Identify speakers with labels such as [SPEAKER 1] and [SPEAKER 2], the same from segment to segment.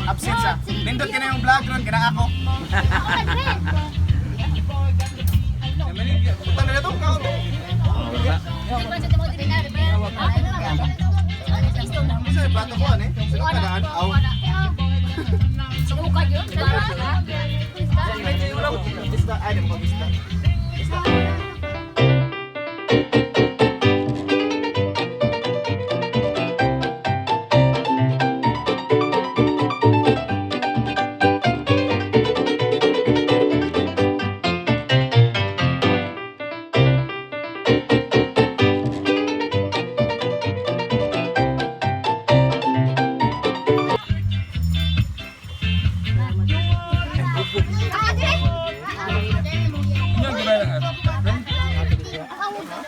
[SPEAKER 1] Absent siya. Nindot ka na yung vlog ron, kina ako. Punta na to, kaon. Isa yung plato ko, ano eh? Sino ka daan? Aw. Isda, ay, di mo isda. Isda.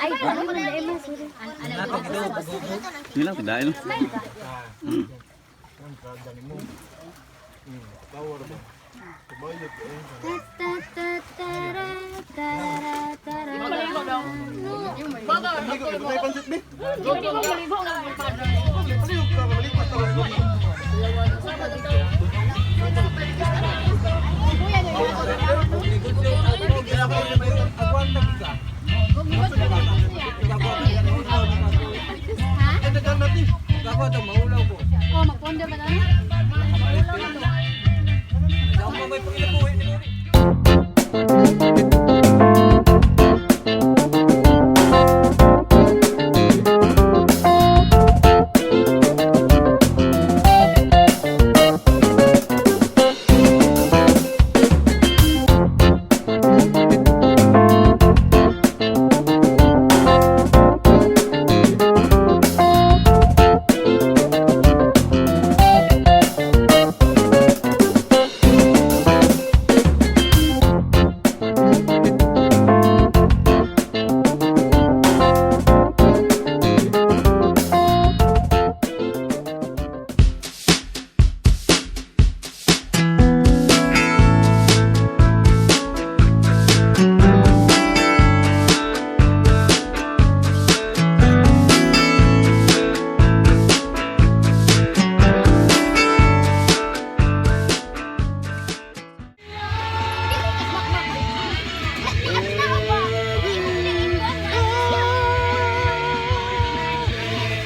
[SPEAKER 2] Ay, ano mo na mo, sorry.
[SPEAKER 3] Hindi lang, tindahin.
[SPEAKER 1] Maligo, tayo pansit, be. Maligo ka, maligo ka.
[SPEAKER 2] Oh, magpondo ba na?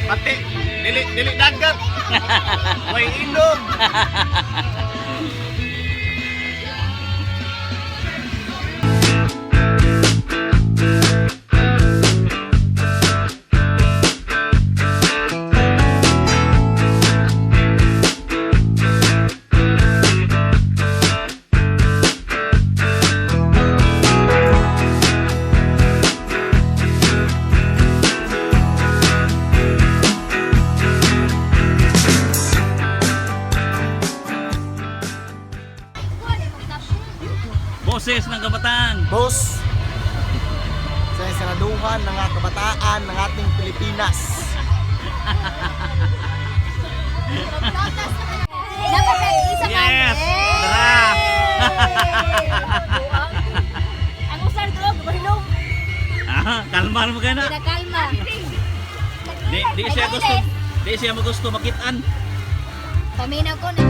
[SPEAKER 1] Pati, dili, dili dagat. May ilog.
[SPEAKER 3] Boses ng kabataan.
[SPEAKER 1] Boss, sa sanaduhan ng mga kabataan ng ating Pilipinas.
[SPEAKER 2] Dapat ay isa ka.
[SPEAKER 3] Yes! Tara!
[SPEAKER 2] Ang usar ko, gumahinom.
[SPEAKER 3] Ah, kalma mo kayo na.
[SPEAKER 2] Pinakalma.
[SPEAKER 3] Di siya gusto, di siya magusto makitaan.
[SPEAKER 2] Paminaw ko na.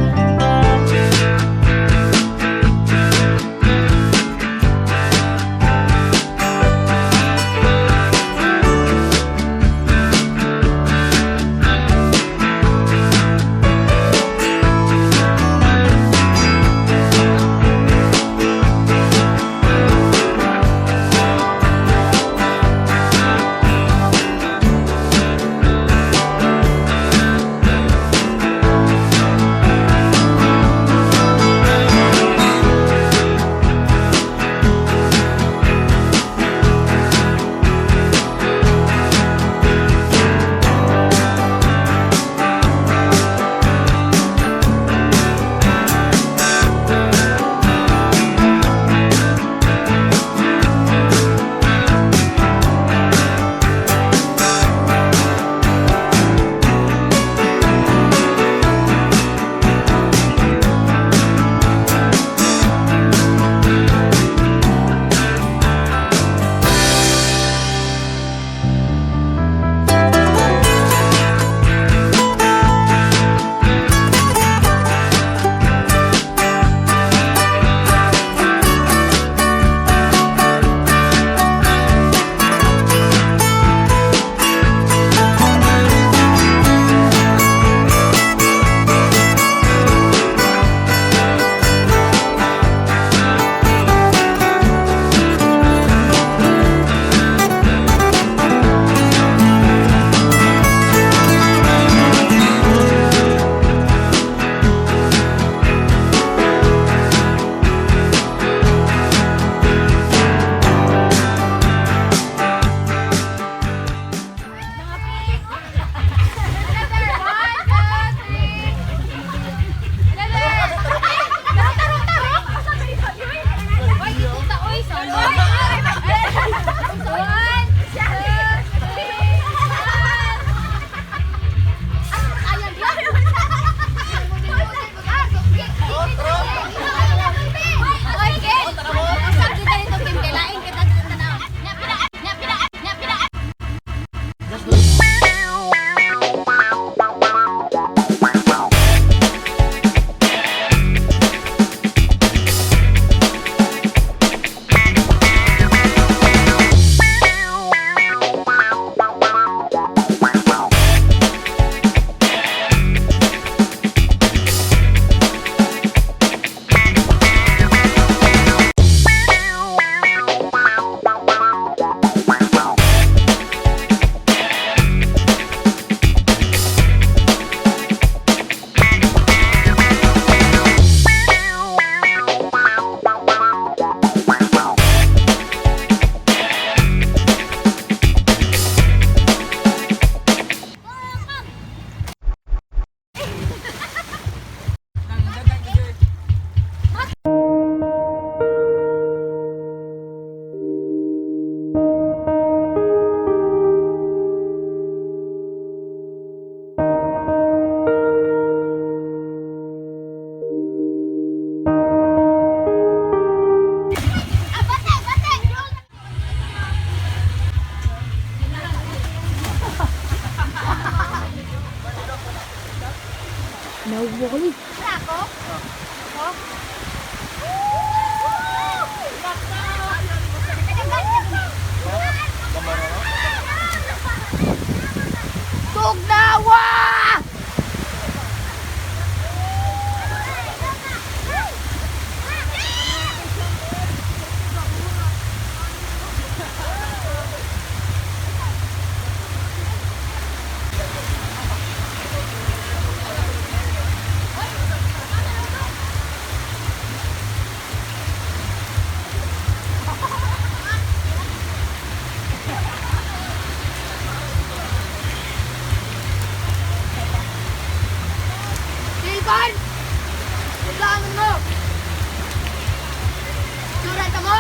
[SPEAKER 2] mo?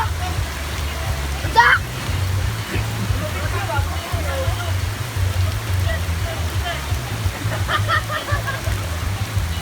[SPEAKER 2] Unsa?